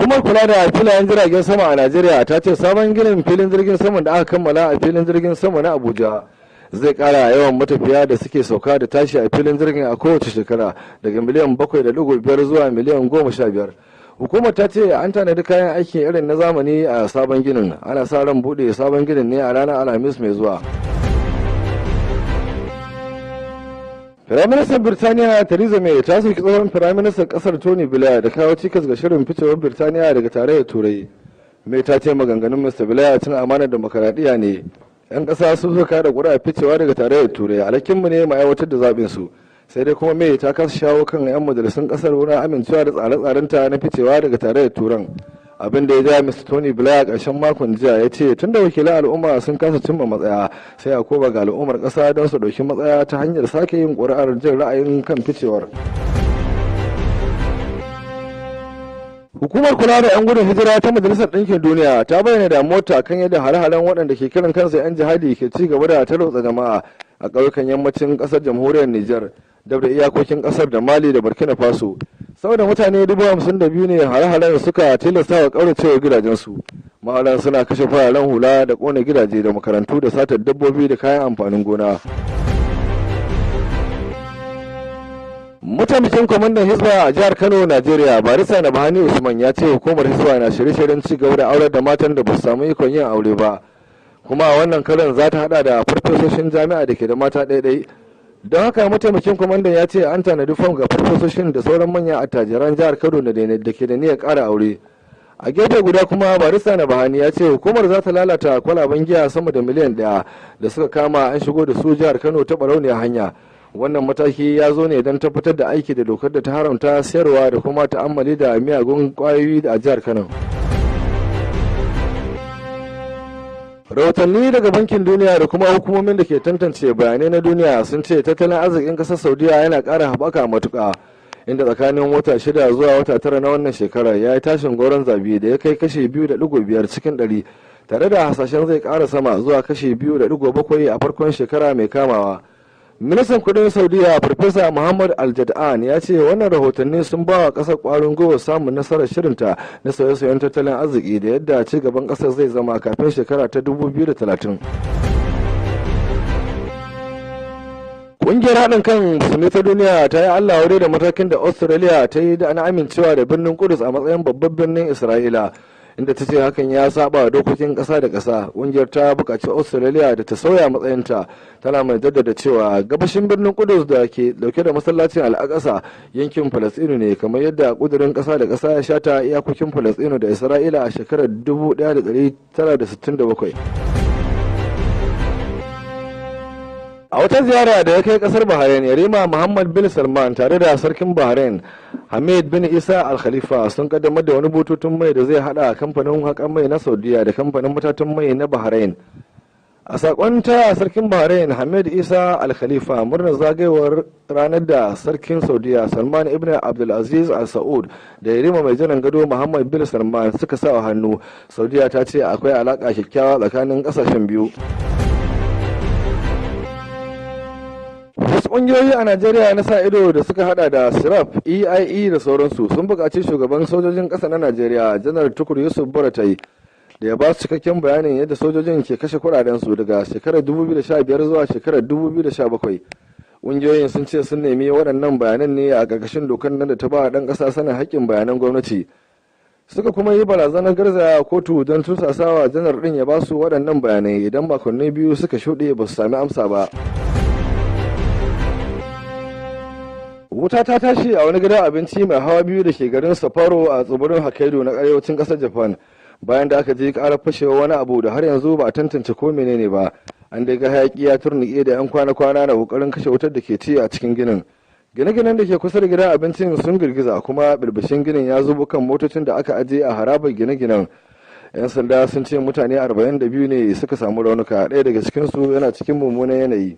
Hukumar kula da filayen jiragen sama a Najeriya ta ce sabon ginin filin jirgin saman da aka kammala a filin jirgin sama na Abuja zai kara yawan matafiya da suke sauka da tashi a filin jirgin a kowace shekara daga miliyan 7.5 zuwa miliyan 15. Hukumar ta ce an tanadi kayan aiki irin na zamani a sabon ginin. Ana sa ran bude sabon ginin ne a ranar Alhamis mai zuwa. Firaministan Birtaniya Theresa May ta soki tsohon Firaministan kasar Tony Blair da kawo cikas ga shirin ficewar Birtaniya daga tarayyar Turai. May ta ce maganganun Mr. Blair cin amanar demokaradiyya ne. 'Yan ƙasa sun suka da ƙuri'a ficewa daga tarayyar Turai, alhakinmu ne mu aiwatar da zaɓin su. Sai dai kuma May ta kasa shawo kan 'yan majalisun ƙasar wurin amincewa da tsare-tsarenta na ficewa daga tarayyar Turan. Abin da ya ja Mr. Tony Blair a ƙarshen makon jiya ya ce tunda wakilan al'umma sun kasa cimma matsaya, sai a koma ga al'ummar ƙasa don su ɗauki matsaya ta hanyar sake yin ƙuri'ar jin ra'ayin kan ficewar. Hukumar kula da 'yan gudun hijira ta Majalisar Ɗinkin Duniya ta bayyana damuwarta kan yadda hare-haren waɗanda ke kiran kansu 'yan jihadi ke ci gaba da tarwatsa jama'a a ƙauyukan yammacin ƙasar jamhuriyar Nijar, dab da iyakokin ƙasar da Mali da Burkina Faso. Sama da mutane 52,000 ne hare-haren suka tilasta wa ƙauracewa gidajensu. Maharan suna kashe fararen hula da ƙona gidaje da makarantu da satar dabbobi da kayan amfanin gona. Mataimakin kwamandan Hisba a jihar Kano, Najeriya, Barista Nabahani Usman ya ce hukumar Hisba na shirye-shiryen ci gaba da aurar da matan da ba su samu ikon yin aure ba. Kuma a wannan karon za ta hada da farfesoshin jami'a da ke da mata ɗaiɗai. Don haka mataimakin kwamandan ya ce an tanadi fom ga farfesoshin da sauran manyan attajiran jihar Kano da ke da niyyar ƙara aure. A gefe guda kuma Barista Nabahani ya ce hukumar za ta lalata kwalaben giya sama da miliyan 1 da suka kama an shigo da su jihar Kano ta barauniyar hanya. Wannan mataki ya zo ne don tabbatar da aiki da dokar da ta haramta sayarwa da kuma ta'ammali da miyagun kwayoyi a jihar Kano. Rahotanni daga Bankin Duniya da kuma hukumomin da ke tantance bayanai na duniya sun ce tattalin arzikin ƙasar Saudiya yana ƙara haɓaka matuƙa, inda tsakanin wata 6 zuwa wata 9 na wannan shekarar ya yi tashin goron zabi da ya kai kashi 2.5 cikin 100, tare da hasashen zai ƙara sama zuwa kashi 2.7 a farkon shekara mai kamawa. Ministan kudin Saudiya Farfesa Muhammad Aljad'an ya ce wannan rahotanni sun ba wa kasar kwarin gwiwa samun nasarar shirinta na sauye-sauyen tattalin arziki da yadda ci gaban kasar zai zama kafin shekara ta 2030. Ƙungiyar haɗin kan musulmi ta duniya ta yi Allah wadai da matakin da Australia ta yi da na amincewa da birnin Kudus a matsayin babban birnin Isra'ila, inda ta ce hakan ya saba wa dokokin ƙasa da ƙasa. Ƙungiyar ta buƙaci Australia da ta sauya matsayinta, tana mai jaddada cewa gabashin birnin Kudus da ke dauke da masallacin Al'aqsa yankin Falasɗinu ne, kamar yadda ƙudurin ƙasa da ƙasa ya shata iyakokin Falasɗinu da Isra'ila a shekarar 1967. A wata ziyara da ya kai kasar Bahrain, Yarima Muhammad bin Salman tare da sarkin Bahrain Hamid bin Isa Al Khalifa sun kaddamar da wani bututun mai da zai hada kamfanin haƙan mai na Saudiya da kamfanin matatun mai na Bahrain. A sakon taya sarkin Bahrain Hamid Isa Al Khalifa murnar zagayowar ranar da sarkin Saudiya Salman ibn Abdulaziz Al Saud da Yarima mai jiran gado Muhammad bin Salman suka sa hannu, Saudiya ta ce akwai alaka kyakkyawa tsakanin kasashen biyu. Wasu ƙungiyoyi a Najeriya na sa ido da suka hada da SIRAF, EIE da sauransu sun buƙaci shugaban sojojin ƙasa na Najeriya, Janar Tukur Yusuf Buratai, da ya ba su cikakken bayanin yadda sojojin ke kashe kuɗaɗensu daga shekarar 2015 zuwa shekarar 2017. Ƙungiyoyin sun ce sun nemi waɗannan bayanan ne a ƙarƙashin dokar nan da ta ba ɗan ƙasa sanin haƙƙin bayanan gwamnati. Suka kuma yi barazanar garzaya kotu don tursasawa janar ɗin ya ba su waɗannan bayanai idan makonni 2 suka shuɗe ba su sami amsa ba. Wuta ta tashi a wani gidan abinci mai hawa 2 da ke garin Sapporo a tsibirin Hokkaido na arewacin ƙasar Japan, bayan da aka ji ƙarar fashewa wani abu da har yanzu ba a tantance ko menene ba. An dai ga hayaki ya turnike da 'yan kwana-kwana na kokarin kashe wutar da ke ci a cikin ginin. Gine-ginen da ke kusa da gidan abincin sun girgiza, kuma birbishin ginin ya zubo kan motocin da aka ajiye a harabar gine-ginen. 'Yan sanda sun ce mutane 42 ne suka samu raunuka, ɗaya daga cikinsu yana cikin mummunan yanayi.